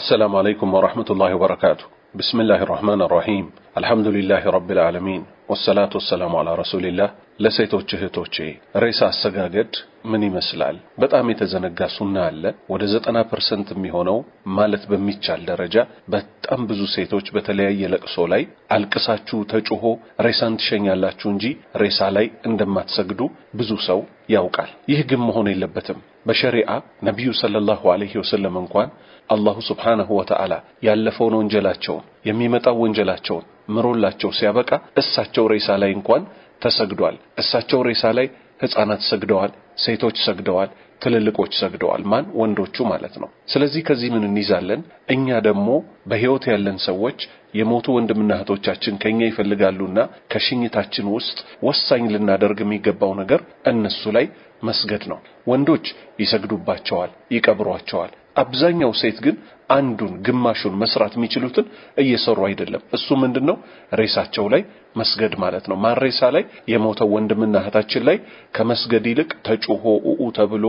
السلام عليكم ورحمة الله وبركاته. بسم الله الرحمن الرحيم. الحمد لله رب العالمين والصلاة والسلام على رسول الله። ለሴቶች እህቶቼ ሬሳ አሰጋገድ ምን ይመስላል? በጣም የተዘነጋ ሱና አለ። ወደ 90% የሚሆነው ማለት በሚቻል ደረጃ በጣም ብዙ ሴቶች በተለያየ ለቅሶ ላይ አልቅሳችሁ ተጮሆ ሬሳን ትሸኛላችሁ እንጂ ሬሳ ላይ እንደማትሰግዱ ብዙ ሰው ያውቃል። ይህ ግን መሆን የለበትም። በሸሪዓ ነብዩ ሰለላሁ ዐለይሂ ወሰለም እንኳን አላሁ ሱብሓነሁ ወተዓላ ያለፈውን ወንጀላቸውን የሚመጣው ወንጀላቸውን ምሮላቸው ሲያበቃ እሳቸው ሬሳ ላይ እንኳን ተሰግዷል። እሳቸው ሬሳ ላይ ህፃናት ሰግደዋል፣ ሴቶች ሰግደዋል፣ ትልልቆች ሰግደዋል። ማን? ወንዶቹ ማለት ነው። ስለዚህ ከዚህ ምን እንይዛለን? እኛ ደግሞ በህይወት ያለን ሰዎች የሞቱ ወንድምና እህቶቻችን ከኛ ይፈልጋሉና ከሽኝታችን ውስጥ ወሳኝ ልናደርግ የሚገባው ነገር እነሱ ላይ መስገድ ነው። ወንዶች ይሰግዱባቸዋል፣ ይቀብሯቸዋል። አብዛኛው ሴት ግን አንዱን ግማሹን መስራት የሚችሉትን እየሰሩ አይደለም። እሱ ምንድነው? ሬሳቸው ላይ መስገድ ማለት ነው። ማን ሬሳ ላይ? የሞተው ወንድምና እህታችን ላይ ከመስገድ ይልቅ ተጮሆ ኡኡ ተብሎ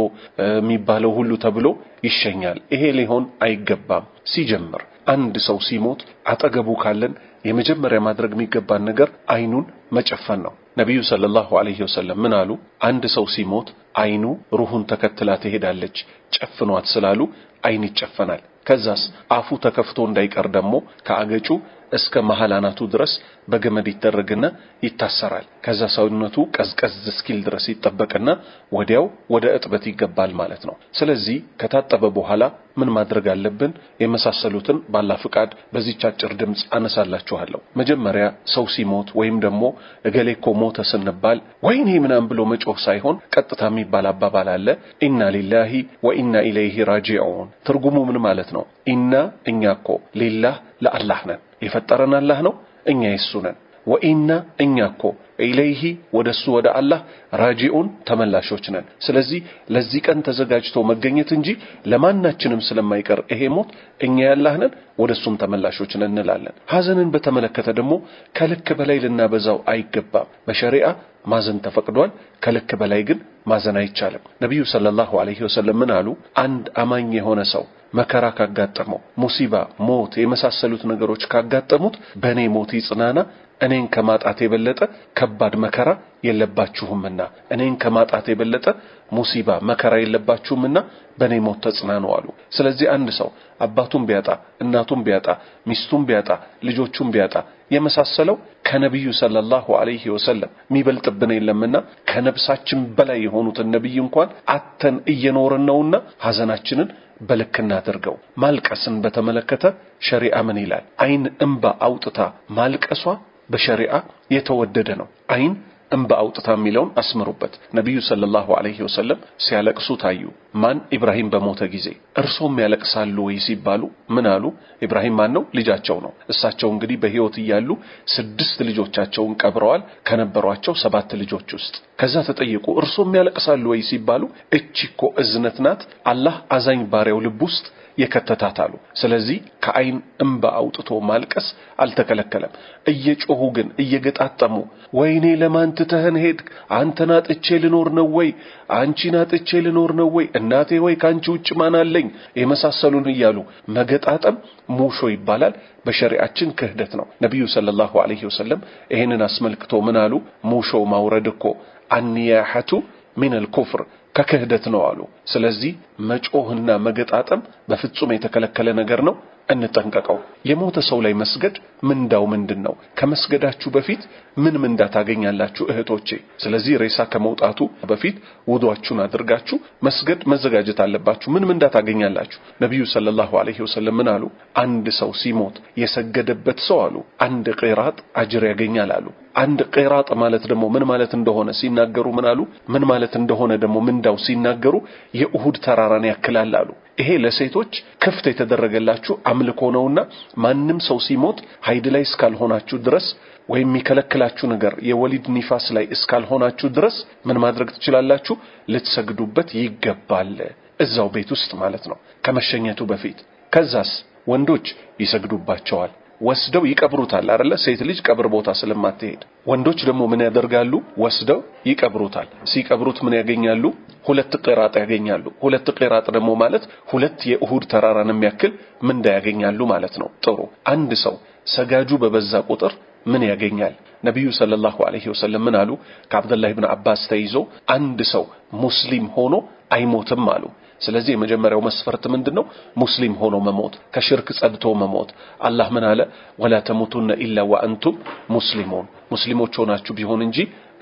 የሚባለው ሁሉ ተብሎ ይሸኛል። ይሄ ሊሆን አይገባም። ሲጀምር አንድ ሰው ሲሞት አጠገቡ ካለን የመጀመሪያ ማድረግ የሚገባን ነገር አይኑን መጨፈን ነው። ነብዩ ሰለላሁ ዐለይሂ ወሰለም ምን አሉ? አንድ ሰው ሲሞት አይኑ ሩሁን ተከትላ ትሄዳለች፣ ጨፍኗት ስላሉ አይን ይጨፈናል። ከዛስ አፉ ተከፍቶ እንዳይቀር ደግሞ ከአገጩ እስከ መሃል አናቱ ድረስ በገመድ ይደረግና ይታሰራል። ከዛ ሰውነቱ ቀዝቀዝ እስኪል ድረስ ይጠበቅና ወዲያው ወደ እጥበት ይገባል ማለት ነው። ስለዚህ ከታጠበ በኋላ ምን ማድረግ አለብን? የመሳሰሉትን ባላ ፍቃድ በዚህች አጭር ድምጽ አነሳላችኋለሁ። መጀመሪያ ሰው ሲሞት ወይም ደግሞ እገሌ እኮ ሞተ ስንባል ወይኔ ምናምን ብሎ መጮህ ሳይሆን ቀጥታ የሚባል አባባል አለ። ኢና ሊላሂ ወኢና ኢለይሂ ራጂዑን። ትርጉሙ ምን ማለት ነው? ኢና እኛ እኮ ሊላህ ለአላህ ነን፣ የፈጠረን አላህ ነው፣ እኛ የሱ ነን። ወኢና እኛ እኮ ኢለይሂ ወደሱ ወደ አላህ ራጂዑን ተመላሾች ነን። ስለዚህ ለዚህ ቀን ተዘጋጅቶ መገኘት እንጂ ለማናችንም ስለማይቀር ይሄ ሞት እኛ ያላህ ነን ወደሱም ተመላሾች ነን እንላለን። ሐዘንን በተመለከተ ደግሞ ከልክ በላይ ልናበዛው አይገባም። በሸሪዓ ማዘን ተፈቅዷል፣ ከልክ በላይ ግን ማዘን አይቻልም። ነብዩ ሰለላሁ ዐለይሂ ወሰለም ምን አሉ? አንድ አማኝ የሆነ ሰው መከራ ካጋጠመው ሙሲባ፣ ሞት የመሳሰሉት ነገሮች ካጋጠሙት በእኔ ሞት ይጽናና፣ እኔን ከማጣት የበለጠ ከባድ መከራ የለባችሁምና፣ እኔን ከማጣት የበለጠ ሙሲባ መከራ የለባችሁምና በእኔ ሞት ተጽናኑ አሉ። ስለዚህ አንድ ሰው አባቱን ቢያጣ፣ እናቱን ቢያጣ፣ ሚስቱን ቢያጣ፣ ልጆቹን ቢያጣ የመሳሰለው ከነብዩ ሰለላሁ ዐለይሂ ወሰለም የሚበልጥብን የለምና ከነፍሳችን በላይ የሆኑትን ነብይ እንኳን አተን እየኖርን ነውና ሐዘናችንን በልክ እናድርገው። ማልቀስን በተመለከተ ሸሪዓ ምን ይላል? አይን እንባ አውጥታ ማልቀሷ በሸሪዓ የተወደደ ነው። አይን እንባ አውጥታ የሚለውን አስምሩበት። ነብዩ ሰለላሁ ዐለይሂ ወሰለም ሲያለቅሱ ታዩ። ማን? ኢብራሂም በሞተ ጊዜ። እርሶም ያለቅሳሉ ወይ ሲባሉ ምን አሉ? ኢብራሂም ማን ነው? ልጃቸው ነው። እሳቸው እንግዲህ በህይወት እያሉ 6 ልጆቻቸውን ቀብረዋል ከነበሯቸው 7 ልጆች ውስጥ። ከዛ ተጠየቁ እርሶም ያለቅሳሉ ወይ ሲባሉ እቺ እኮ እዝነት ናት፣ አላህ አዛኝ ባሪያው ልብ ውስጥ የከተታት አሉ። ስለዚህ ከአይን እንባ አውጥቶ ማልቀስ አልተከለከለም። እየጮሁ ግን እየገጣጠሙ ወይኔ ለማን ትተህን ሄድክ? አንተን አጥቼ ልኖር ነው ወይ? አንቺን አጥቼ ልኖር ነው ወይ? እናቴ ወይ ካንቺ ውጭ ማን አለኝ? የመሳሰሉን እያሉ መገጣጠም ሙሾ ይባላል። በሸሪዓችን ክህደት ነው። ነብዩ ሰለላሁ ዐለይሂ ወሰለም ይሄንን አስመልክቶ ምን አሉ? ሙሾ ማውረድ እኮ አንያሐቱ ሚነል ኩፍር ከክህደት ነው አሉ። ስለዚህ መጮህና መገጣጠም በፍጹም የተከለከለ ነገር ነው፣ እንጠንቀቀው። የሞተ ሰው ላይ መስገድ ምንዳው ምንድነው? ከመስገዳችሁ በፊት ምን ምንዳ ታገኛላችሁ እህቶቼ? ስለዚህ ሬሳ ከመውጣቱ በፊት ውዱአችሁን አድርጋችሁ መስገድ መዘጋጀት አለባችሁ። ምን ምንዳ ታገኛላችሁ? ነብዩ ሰለላሁ ዐለይሂ ወሰለም ምን አሉ? አንድ ሰው ሲሞት የሰገደበት ሰው አሉ አንድ ቂራጥ አጅር ያገኛል አሉ። አንድ ቂራጥ ማለት ደግሞ ምን ማለት እንደሆነ ሲናገሩ ምን አሉ? ምን ማለት እንደሆነ ደግሞ ምንዳው ሲናገሩ የኡሁድ ተራራን ያክላል አሉ። ይሄ ለሴቶች ክፍት የተደረገላችሁ አምልኮ ነውና ማንም ሰው ሲሞት ሀይድ ላይ እስካልሆናችሁ ድረስ ወይም የሚከለክላችሁ ነገር የወሊድ ኒፋስ ላይ እስካልሆናችሁ ድረስ ምን ማድረግ ትችላላችሁ? ልትሰግዱበት ይገባል። እዛው ቤት ውስጥ ማለት ነው ከመሸኘቱ በፊት። ከዛስ ወንዶች ይሰግዱባቸዋል፣ ወስደው ይቀብሩታል አይደለ? ሴት ልጅ ቀብር ቦታ ስለማትሄድ። ወንዶች ደግሞ ምን ያደርጋሉ? ወስደው ይቀብሩታል። ሲቀብሩት ምን ያገኛሉ? 2 ቂራጥ ያገኛሉ። 2 ቂራጥ ደግሞ ማለት 2 የኡሁድ ተራራን የሚያክል ምንዳ ያገኛሉ ማለት ነው። ጥሩ፣ አንድ ሰው ሰጋጁ በበዛ ቁጥር ምን ያገኛል? ነብዩ ሰለላሁ ዐለይሂ ወሰለም ምን አሉ? ከአብዱላህ ኢብኑ አባስ ተይዞ አንድ ሰው ሙስሊም ሆኖ አይሞትም አሉ። ስለዚህ የመጀመሪያው መስፈርት ምንድነው? ሙስሊም ሆኖ መሞት፣ ከሽርክ ጸድቶ መሞት። አላህ ምን አለ? ወላ ተሙቱነ ኢላ ወአንቱም ሙስሊሙን፣ ሙስሊሞች ሆናችሁ ቢሆን እንጂ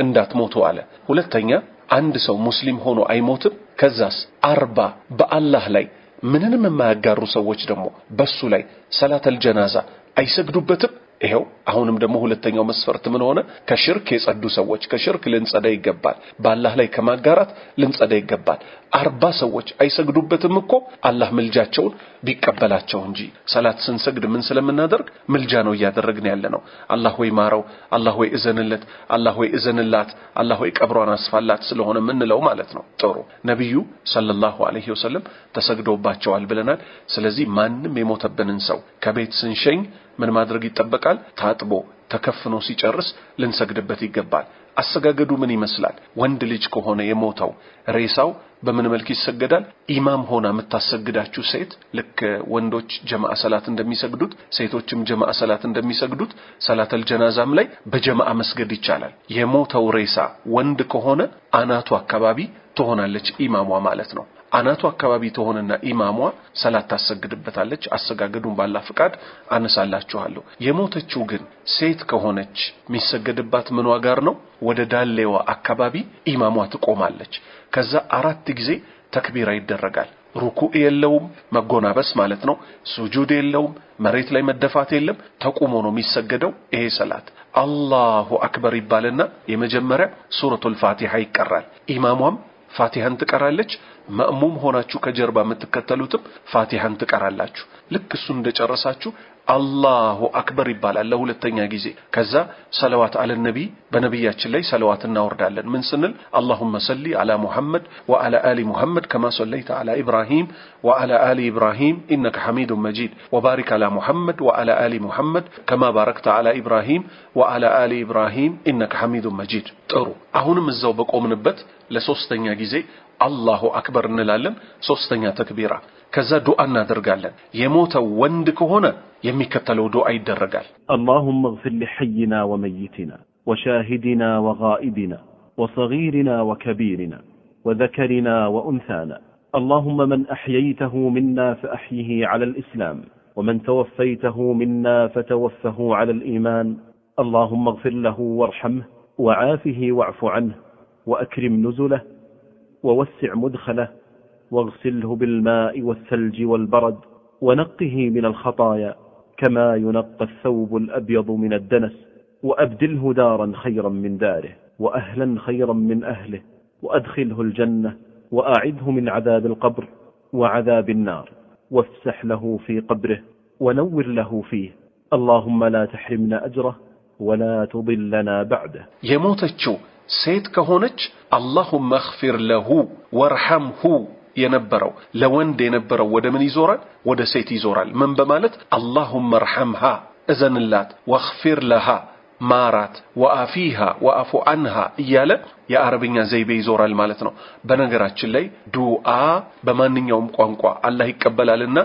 እንዳትሞቱ አለ። ሁለተኛ አንድ ሰው ሙስሊም ሆኖ አይሞትም። ከዛስ 40 በአላህ ላይ ምንንም የማያጋሩ ሰዎች ደግሞ በሱ ላይ ሰላተል ጀናዛ አይሰግዱበትም። ይሄው አሁንም ደግሞ ሁለተኛው መስፈርት ምን ሆነ? ከሽርክ የጸዱ ሰዎች፣ ከሽርክ ልንጸዳ ይገባል፣ በአላህ ላይ ከማጋራት ልንጸዳ ይገባል። 40 ሰዎች አይሰግዱበትም እኮ አላህ ምልጃቸውን ቢቀበላቸው እንጂ። ሰላት ስንሰግድ ምን ስለምናደርግ ምልጃ ነው እያደረግን ያለነው። አላህ ሆይ ማረው፣ አላህ ሆይ እዘንለት፣ አላህ ሆይ እዘንላት፣ አላህ ሆይ ቀብሯን አስፋላት ስለሆነ ምንለው ማለት ነው። ጥሩ፣ ነብዩ ሰለላሁ ዐለይሂ ወሰለም ተሰግዶባቸዋል ብለናል። ስለዚህ ማንም የሞተብንን ሰው ከቤት ስንሸኝ ምን ማድረግ ይጠበቃል? ታጥቦ ተከፍኖ ሲጨርስ ልንሰግድበት ይገባል። አሰጋገዱ ምን ይመስላል? ወንድ ልጅ ከሆነ የሞተው ሬሳው በምን መልክ ይሰገዳል? ኢማም ሆና የምታሰግዳችሁ ሴት ልክ ወንዶች ጀማዓ ሰላት እንደሚሰግዱት ሴቶችም ጀማዓ ሰላት እንደሚሰግዱት ሰላተል ጀናዛም ላይ በጀማዓ መስገድ ይቻላል። የሞተው ሬሳ ወንድ ከሆነ አናቱ አካባቢ ትሆናለች ኢማሟ ማለት ነው። አናቱ አካባቢ ትሆንና ኢማሟ ሰላት ታሰግድበታለች። አሰጋገዱን ባላ ፍቃድ አነሳላችኋለሁ። የሞተችው ግን ሴት ከሆነች የሚሰገድባት ምኗ ጋር ነው? ወደ ዳሌዋ አካባቢ ኢማሟ ትቆማለች። ከዛ 4 ጊዜ ተክቢራ ይደረጋል። ሩኩዕ የለውም፣ መጎናበስ ማለት ነው። ሱጁድ የለውም፣ መሬት ላይ መደፋት የለም። ተቆሞ ነው የሚሰገደው ይሄ ሰላት። አላሁ አክበር ይባልና የመጀመሪያ ሱረቱል ፋቲሃ ይቀራል። ኢማሟም ፋቲሃን ትቀራለች። መእሙም ሆናችሁ ከጀርባ የምትከተሉትም ፋቲሃን ትቀራላችሁ። ልክ እሱን እንደጨረሳችሁ አላሁ አክበር ይባላል ለሁለተኛ ጊዜ። ከዛ ሰለዋት አለ ነብይ፣ በነብያችን ላይ ሰለዋት እናወርዳለን። ምን ስንል? አላሁመ ሰሊ አላ ሙሐመድ ወአላ አሊ ሙሐመድ ከማ ሰለይተ አላ ኢብራሂም ወአላ አሊ ኢብራሂም ኢነከ ሐሚዱን መጂድ ወባሪክ አላ ሙሐመድ ወአላ አሊ ሙሐመድ ከማ ባረክተ አላ ኢብራሂም ወአላ አሊ ኢብራሂም ኢነከ ሐሚዱን መጂድ። ጥሩ፣ አሁንም እዛው በቆምንበት ለሶስተኛ ጊዜ አላሁ አክበር እንላለን። ሶስተኛ ተክቢራ። ከዛ ዱዓ እናደርጋለን። የሞተው ወንድ ከሆነ የሚከተለው ዱዓ ይደረጋል። اللهم اغفر لحينا وميتنا وشاهدنا وغائبنا وصغيرنا وكبيرنا وذكرنا وأنثانا. اللهم من أحييته منا فأحيه على الإسلام، ومن توفيته منا فتوفه على الإيمان. اللهم اغفر له وارحمه وعافه واعف عنه وأكرم نزله ووسع مدخله واغسله بالماء والثلج والبرد ونقه من الخطايا كما ينقى الثوب الأبيض من الدنس، وأبدله دارا خيرا من داره وأهلا خيرا من أهله، وأدخله الجنة وأعده من عذاب القبر وعذاب النار، وافسح له في قبره ونور له فيه. اللهم لا تحرمنا أجره ولا تضلنا بعده. የሞተችው ሴት ከሆነች اللهم اغفر له وارحمه የነበረው ለወንድ የነበረው ወደ ምን ይዞራል? ወደ ሴት ይዞራል። ምን በማለት? اللهم ارحمها እዘንላት፣ واغفر لها ማራት፣ ወአፊሃ ወአፉ አንሃ እያለ የአረብኛ ዘይቤ ይዞራል ማለት ነው። በነገራችን ላይ ዱዓ በማንኛውም ቋንቋ አላህ ይቀበላልና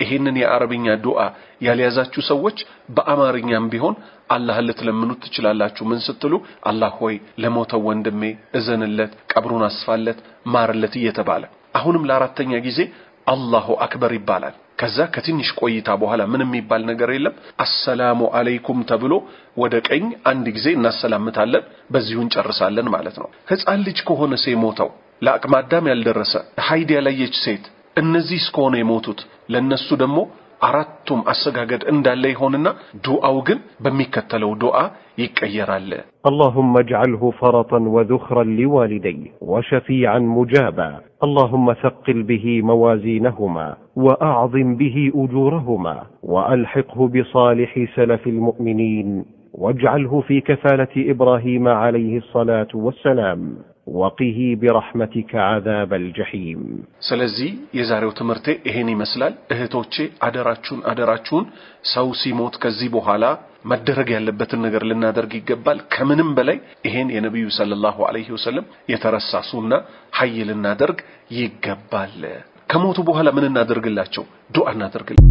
ይሄንን የአረብኛ ዱዓ ያልያዛችሁ ሰዎች በአማርኛም ቢሆን አላህን ልትለምኑት ትችላላችሁ። ምን ስትሉ? አላህ ሆይ ለሞተው ወንድሜ እዘንለት፣ ቀብሩን አስፋለት፣ ማርለት እየተባለ። አሁንም ለአራተኛ ጊዜ አላሁ አክበር ይባላል። ከዛ ከትንሽ ቆይታ በኋላ ምንም የሚባል ነገር የለም። አሰላሙ አለይኩም ተብሎ ወደ ቀኝ አንድ ጊዜ እናሰላምታለን። በዚሁ እንጨርሳለን ማለት ነው። ህፃን ልጅ ከሆነ የሞተው፣ ለአቅመ አዳም ያልደረሰ፣ ሀይድ ያላየች ሴት፣ እነዚህ እስከሆነ የሞቱት ለነሱ ደግሞ አራቱም አሰጋገድ እንዳለ ይሆንና ዱዓው ግን በሚከተለው ዱዓ ይቀየራል። اللهم اجعله فرطا وذخرا لوالديه وشفيعا مجابا. اللهم ثقل به موازينهما وأعظم به أجورهما وألحقه بصالح سلف المؤمنين، واجعله في كفالة إبراهيم عليه الصلاة والسلام. وقه برحمتك عذاب الجحيم። ስለዚህ የዛሬው ትምህርቴ ይሄን ይመስላል። እህቶቼ አደራችሁን አደራችሁን፣ ሰው ሲሞት ከዚህ በኋላ መደረግ ያለበትን ነገር ልናደርግ ይገባል። ከምንም በላይ ይሄን የነቢዩ صلى الله عليه وسلم የተረሳ ሱና ሀይ ልናደርግ ይገባል። ከሞቱ በኋላ ምን እናደርግላቸው? ዱዓ እናደርግላቸው።